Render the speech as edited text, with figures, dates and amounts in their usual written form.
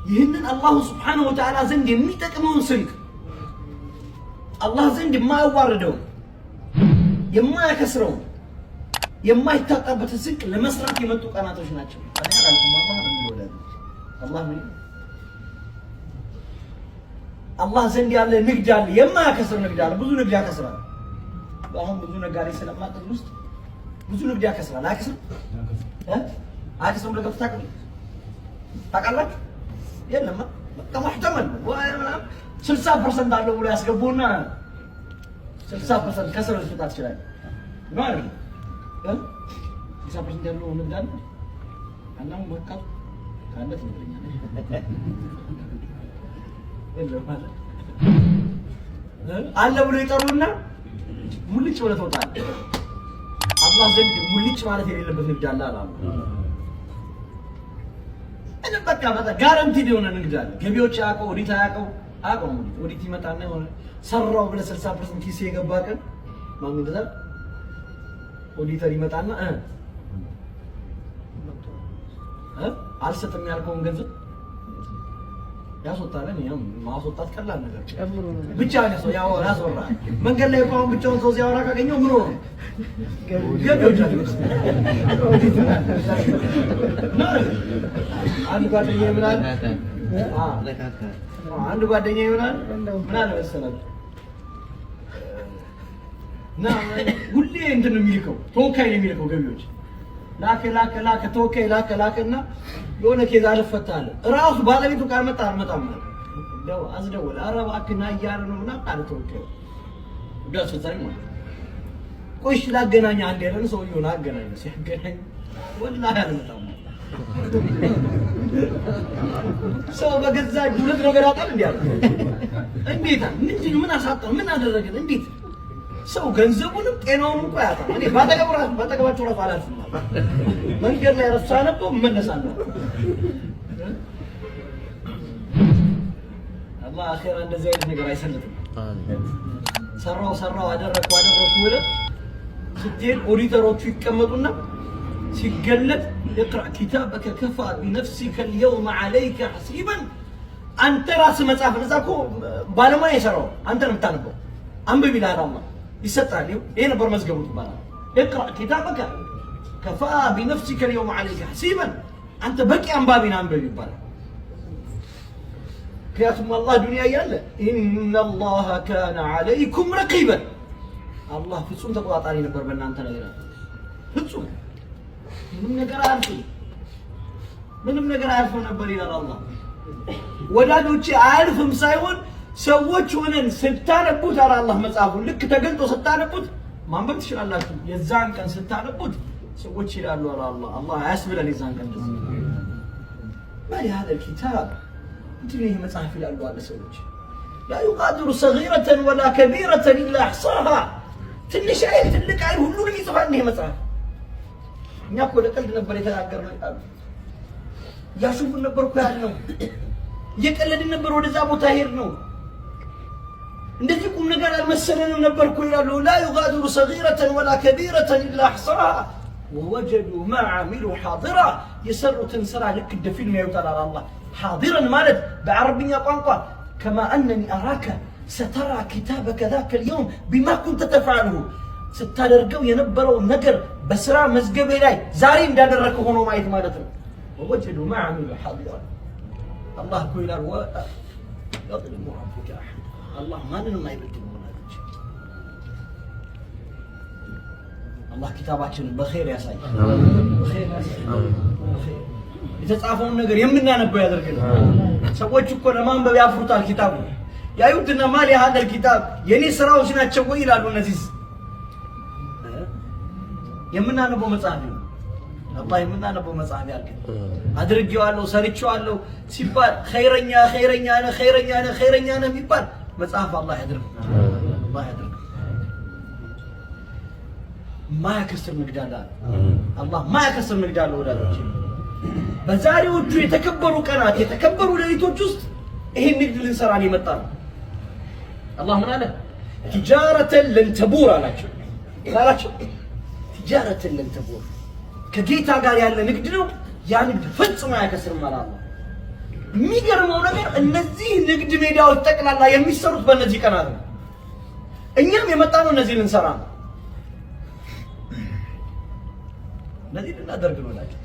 ይህንን الله سبحانه وتعالى ዘንድ የሚጠቅመውን ስንቅ፣ አላህ ዘንድ የማያዋርደውን፣ የማያከስረውን፣ የማይታጣበትን ስንቅ ለመስራት የመጡ ቀናቶች ናቸው። አላህ ምን አላህ ዘንድ ያለ ንግድ አለ፣ የማያከስር ንግድ አለ። ብዙ ንግድ ያከስራል። አሁን ብዙ ነጋዴ ስለማቅድ ውስጥ ብዙ ንግድ ያከስራል። አያከስርም? አያከስርም ብለህ ገብተህ ታውቃላችሁ? የለም፣ በቃ محتمل 60% አለው ብሎ ያስገቡና 60% ከስር ልትወጣ ትችላለህ ነው አይደል? 60% ያለው ንግድ አለ። አላሁ በቃ ካለ ትነግረኛለህ። የለም አለ ብሎ ይጠሩና ሙልጭ ብለህ ትወጣለህ። አላህ ዘንድ ሙልጭ ማለት የሌለበት ንግድ አለ አላሉ። እኔ በቃ በቃ guarantee የሆነ ንግድ አለ። ገቢዎች አያውቀው፣ ኦዲት አያውቀው፣ አያውቀውም። ኦዲት ኦዲት ይመጣና የሆነ ሰራው ብለህ 60% ኪስ የገባ ቀን ማን እንደዛ ኦዲተር ይመጣና እ እ አልሰጥም ያልከውን ገንዘብ ያስወጣል። ያው ማስወጣት ቀላል ነገር ብቻ ነው። ያው ያስወራል። መንገድ ላይ እንኳን ብቻውን ሰው ሲያወራ ካገኘው ምን ሆኖ ነው? ገቢዎች አሉ። አንድ ጓደኛዬ ምን አለ? አንድ ጓደኛዬ ምን አለ? ምን አለ መሰላችሁ? እና ሁሌ እንትን ነው የሚልከው፣ ተወካይ ነው የሚልከው። ገቢዎች ላከ ላከ ላከ፣ ተወካይ ላከ ላከ እና የሆነ case አልፈታ አለ። እራሱ ባለቤቱ ካልመጣ አልመጣም አለ። እንደው አስደወለ። ኧረ እባክህ ና እያለ ነው ምናምን አለ ተወካዩ፣ ጉዳይ አስፈጻሚ ማለት ነው። ቆይ እሺ ላገናኝህ አንድ ያለን ሰውዬውን አገናኘው። ሲያገናኝ ወላሂ አልመጣም አለ። ሰው በገዛ እጁ ሁለት ነገር ያጣል። እንዲህ አለ። እንዴት ምንድን ምን አሳጣው? ምን አደረገን? እንዴት ሰው ገንዘቡንም ጤናውንም እኮ ያጣል። እኔ ባጠገቡ ራሱ ባጠገባቸው ራሱ አላልፍም አለ። መንገድ ላይ ራሱ ሳነበው እመለሳለሁ። አላህ አኼራ እንደዚህ አይነት ነገር አይሰልጥም። ሰራው ሰራው፣ አደረግኩ አደረግኩ ብለህ ስትሄድ ኦዲተሮቹ ይቀመጡና ሲገለጥ اقرأ كتابك كفى بنفسك اليوم عليك حسيبا። አንተ ራስህ መጽሐፍ እዛ እኮ ባለሙያ የሰራው አንተ ነው የምታነበው። አንብብ ይልሃል አላህ፣ ይሰጣል። ይሄ ነበር መዝገቡ ትባላለህ። اقرأ كتابك كفى بنفسك اليوم عليك حسيبا፣ አንተ በቂ አንባቢ ነህ፣ አንብብ ይባላል። ምክንያቱም አላህ ዱንያ እያለ إن الله كان عليكم رقيبا፣ አላህ ፍጹም ተቆጣጣሪ ነበር በእናንተ ላይ ይላል። ፍጹም ምንም ነገር አያልፍም፣ ምንም ነገር አያልፍም ነበር ይላል አላህ። ወዳጆቼ አያልፍም ሳይሆን ሰዎች ሆነን ስታነቡት አለ አላህ፣ መጽሐፉን ልክ ተገልጦ ስታነቡት ማንበብ ትችላላችሁ። የዛን ቀን ስታነቡት ሰዎች ይላሉ አለ አላህ፣ አላህ አያስብለን የዛን ቀን እንደዚህ ما لهذا الكتاب፣ ምንድን ነው ይህ መጽሐፍ ይላሉ አለ ሰዎች። لا يغادر صغيرة ولا كبيرة إلا أحصاها፣ ትንሽ አይል ትልቅ አይል ሁሉንም ይጽፋል ይህ መጽሐፍ። እኛ እኮ ለቀልድ ነበር የተናገርነው ይላሉ። እያሾፍን ነበር እኮ ያልነው፣ እየቀለድን ነበር ወደዛ ቦታ ሄድ ነው፣ እንደዚህ ቁም ነገር አልመሰለንም ነበር እኮ ይላሉ። لا يغادر صغيرة ولا كبيرة إلا أحصاها ووجدوا ما عملوا حاضرا፣ የሰሩትን ስራ ልክ እንደ ፊልም ያዩታል አለ አላህ። حاضرا ማለት በዓረብኛ ቋንቋ كما أنني أراك سترى كتابك ذاك اليوم بما كنت تفعله፣ ስታደርገው የነበረው ነገር በስራ መዝገቤ ላይ ዛሬ እንዳደረግከው ሆኖ ማየት ማለት ነው። ووجدوا ما عملوا حاضرا። አላህ እኮ ይላል يظلم ربك أحدا፣ አላህ ማንንም አይበድልም። ወላጆች አላህ ኪታባችንን በኸይር ያሳይ፣ በኸይር ያሳይ። የተጻፈውን ነገር የምናነበው ያደርግልን። ሰዎች እኮ ለማንበብ ያፍሩታል። ኪታቡ ያዩትና ما لهذا الكتاب፣ የኔ ስራዎች ናቸው ወይ ይላሉ። እነዚህ የምናነበው መጽሐፍ ነው። አላህ የምናነበው መጽሐፍ ያድርገን። አድርጌዋለሁ፣ ሰርቼዋለሁ ሲባል ኸይረኛ ኸይረኛ ነህ፣ ኸይረኛ ነህ፣ ኸይረኛ ነህ የሚባል መጽሐፍ አላህ ያድርግ፣ አላህ ያድርግ። ማያከስር ንግድ አለ አላህ፣ ማያከስር ንግድ አለ ወዳጆች። በዛሬዎቹ የተከበሩ ቀናት የተከበሩ ሌሊቶች ውስጥ ይሄን ንግድ ልንሰራ ነው የመጣ ነው። አላህ ምን አለ? تجارة لن تبور አላቸው። አላቸው تجارة لن تبور፣ ከጌታ ጋር ያለ ንግድ ነው። ያ ንግድ ፈጽሞ አያከስርም አለ አላህ። የሚገርመው ነገር እነዚህ ንግድ ሜዳዎች ጠቅላላ የሚሰሩት በእነዚህ ቀናት ነው። እኛም የመጣነው እነዚህ ልንሰራ ነው። እነዚህ ልናደርግ ነው ላቸው።